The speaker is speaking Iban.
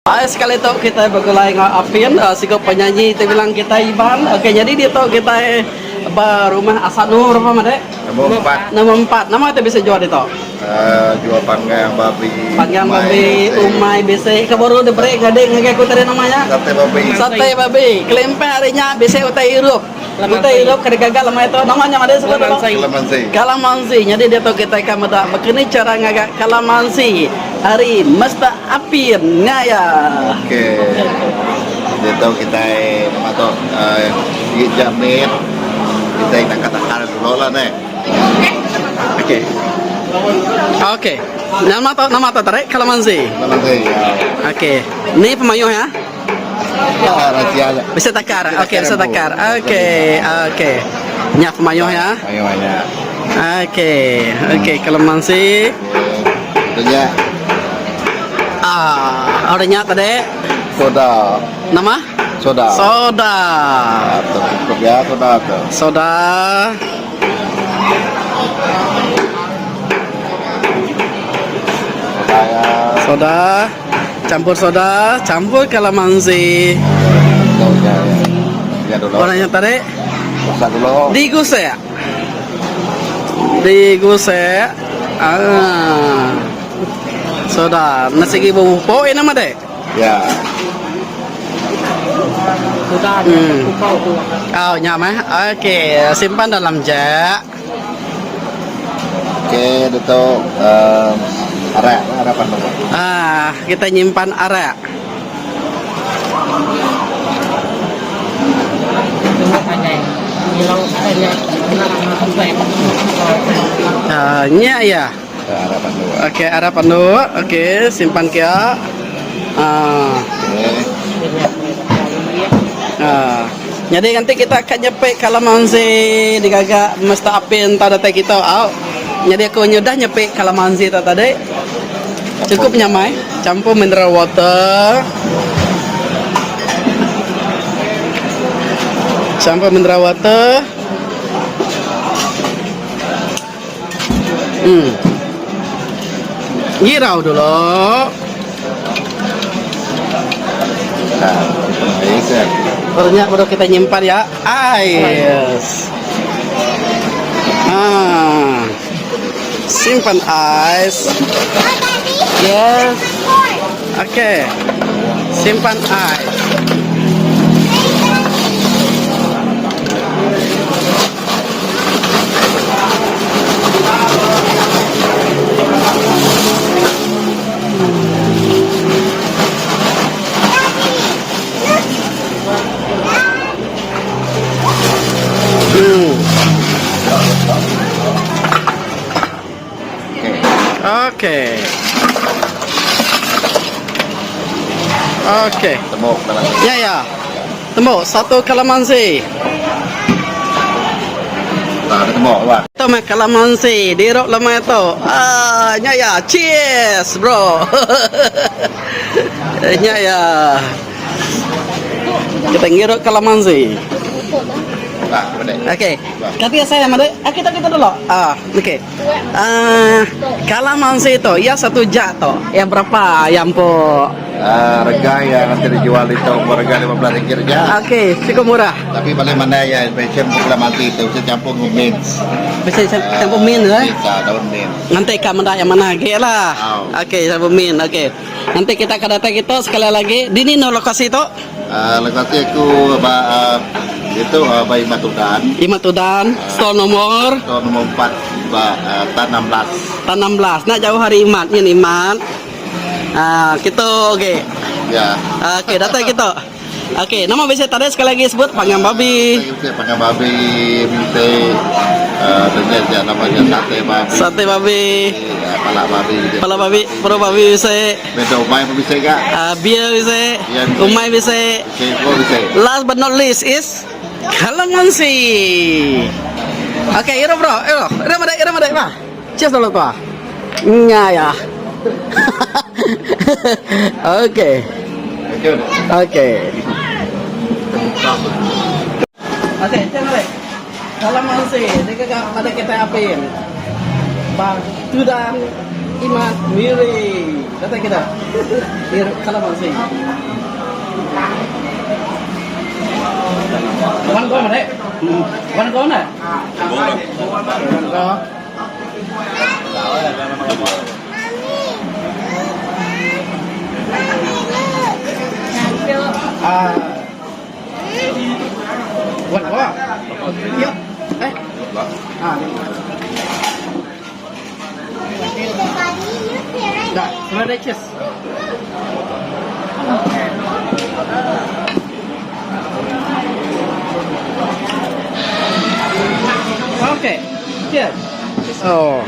Ai sekali tu kitai begulai enggau Apin siku penyanyi ti bilang kitai Iban. Okey nyadi ditu kitai ba rumah Asanu berapa madik? Nombor empat. Nombor empat. Nama kitai bisi jual ditu? Uh, jual panggang babi. Panggang babi, umai bisi. Ke baru diberi gading ngagai aku tadi nama nya? Sate babi. Sate babi. Kelimpah ari nya bisi utai irup. Utai irup ke digaga lemai tu nama nya madik sebut dulu? Kalamansi. Kalamansi. Nyadi diatu kitai ka meda baka ni chara ngaga kalamansi ari Mister Apin nya iya. Okey. Diatu kitai nama tu uhh sigi jamin kitai takar-takar dulu lah neh. Okey. Okey. Nama tu nama tu tadi kalamansi. Kalamansi ya. Okey. Ni pemayuh iya. Rahsia nya. Bisa takar. Okey, bisa takar. Okey, okey. Nya pemayuh ya. Pemayuh nya. Okey, okey kalamansi. Okey. Nya. Ah, orang nya tadi. Soda. Nama? Soda. Soda. Ah, cukup ya soda tu. Soda. Soda ya. Soda. Campur soda, campur kalamansi. Orang nya tadi digusek. Digusek. Ah. Soda, nasi gi bupuk ina mah dek. Ya. Hmm. Oh, nya mah. Okey, simpan dalam jak. Okey ditu um arak arak pandu. Ah, kita nyimpan arak. Ah, nya iya. Arak pandu. Okey, arak pandu. Okey, simpan kia. Ah. Okey. Ah. Nyadi nganti kita ka nyepi kalamansi digaga Mister Apin tau datai kita au. Nyadi aku nyudah nyepi kalamansi tu tadi. Cukup nyamai, campur mineral water. Campur mineral water. Hmm. Girau dulu. Barunya baru kita nyimpan ya. Ais. Ah. Simpan ais. Yes. Okey. Simpan ais. Hmm. Okey. Okey. Ya ya. Tembok satu kalamansi. Tak ada tembok lah. Tu meh kalamansi dirok lemai tu. Ah nya ya. Cheers bro. nya ya. Kita ngirok kalamansi. Okey. Kati saya made. Ah kita kita dulu. Ah okey. Ah kalamansi tu ya satu jak tu. Yang berapa yang po? Ah, rega yang nanti dijual itu harga RM15 aja. Okey, cukup murah. Tapi paling mana ya fashion kalamansi itu bisa campur dengan mint. Bisa campur mint eh? Bisa daun mint. Nanti ka meda yang mana agi lah. Oh. Okey, campur mint. Okey. Nanti kita akan datang kita sekali lagi. Dini no lokasi tu? Uh, lokasi aku ba uh, itu uh, ba Imatudan. Imatudan, stall nomor stall nomor 4 ba uh, tan 16. Tan 16. Nak jauh hari Imat nyin Imat. Ah, kitu okey. Ya. Okey, datai kitu. Okey, nama bisi tadi sekali lagi sebut panggang babi. Bisi panggang babi, bisi uh, dengan ya namanya sate babi. Sate babi. Ya, pala babi. Pala babi, perut babi bisi. Beda umai pun bisi kak. Uh, beer bisi. Ya, bisi. Umai bisi. Bisi, bisi. Last but not least is kalamansi. Okey, ira bro, ira. Ira madai, ira madai, bah. Cheers dulu tu. Nya ya. Okey. Okey. Okey, macam mana? Kalau masih, dia kagak pada kita apin. Bang, tudan. Kimat Miri. Datai kita. Ngirup kalamansi. Wan go meh. Wan go nah. Wan go. Ah. Wan go. Ya. Eh. Ah. Dah, semua dah cheers. Okay. Cheers. Oh.